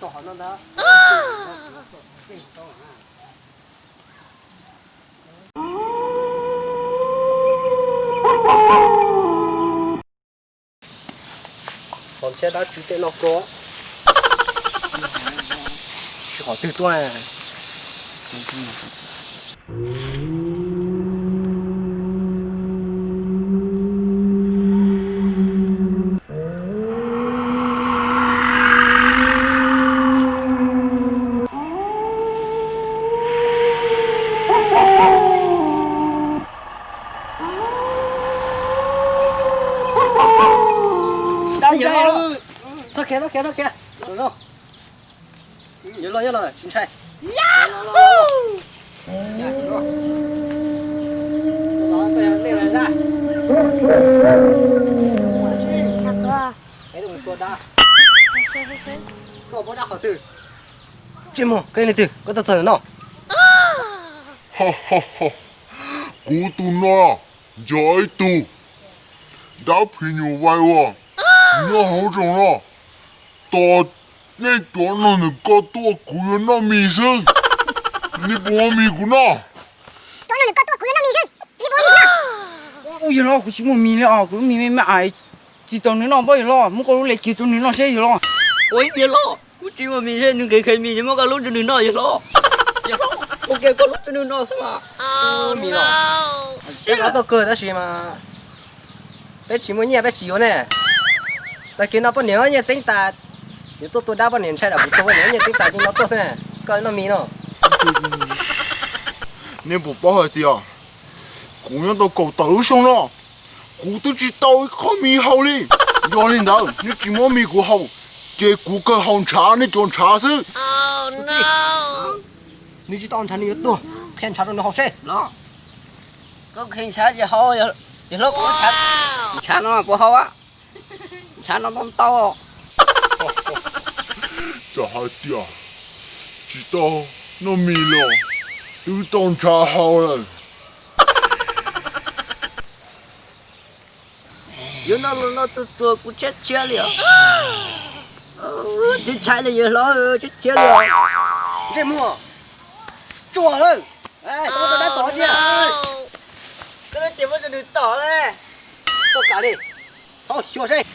Tau qhov no ntag. Qhov ntshe dab tsi tej no ko. Tsis qhov twg tuaj. Txhob khiav, txhob khiav, txhob khiav. Yuav los, yuav los, tsis ntshai. Koj mus, koj yog leej twg, koj tuaj txog ntawm no? Kuv tus no yog ib tug dab phim nyuj vais uas nyob hauv zos no. Tos nej cov neeg ntawm ko tuaj kuv yuav noj mis xwb. Nej puas muaj mis kuv noj? Cov neeg ntawm ko tuaj kuv yuav noj mis xwb. Nej puas muaj mis kuv noj? Ub, yawg hlob, kuv tsis muaj mis li os, kuv lub mis me me ais, tsis tau nws noj, pab yawg hlob muab koj lub hle kiag rau nws noj seb yawg hlob. Ua yawg hlob, kuv tsis muaj mis, nws nqhis nqhis mis, muab koj lub rau nws noj yawg hlob. Yawg hlob, ua kiag koj lub rau nws noj xwb mas. Mis los, peb los tuaj kawg tab sis mas peb tsis muaj nyiaj peb tsis yuav ne. Tag kis no poj niam nyiaj txeeb tas, yuav tuaj tua dab poj niam ntshai lawm kuv tua poj niam nyiaj txeeb tas ces no tuaj xwb, koj noj mis no. Nej puas paub hais tias kuv nyob tau kaum tawm lub xyoo no, kuv twb tsis tau ib qho mis haus li. Yog li ntawd nej tsis muab mis kuv haus, ces kuv kawg haus ntshav nej cov ntshav xwb. Nws tsis tau ntshav nws yuav tuag, qhia ntshav rau nws haus seb. Koj qhia ntshav ces haus, yawg hlob, kuv ntshav no puas haus? Ntshav no ntau ntau. Txawm hais tias tsis tau noj mis los twb tau ntshav haus lawm. Yuav noj los noj tsuag tsuag, kuv tshiab tshiab li os. Tsis ntshai li yawg hlob, tshiab tshiab li os. Ntsej muag tsuag lawm, koj muab koj dab tom cia. Koj twb tias muab rau nws tom ne. Koj kam li, thov xyuas seb.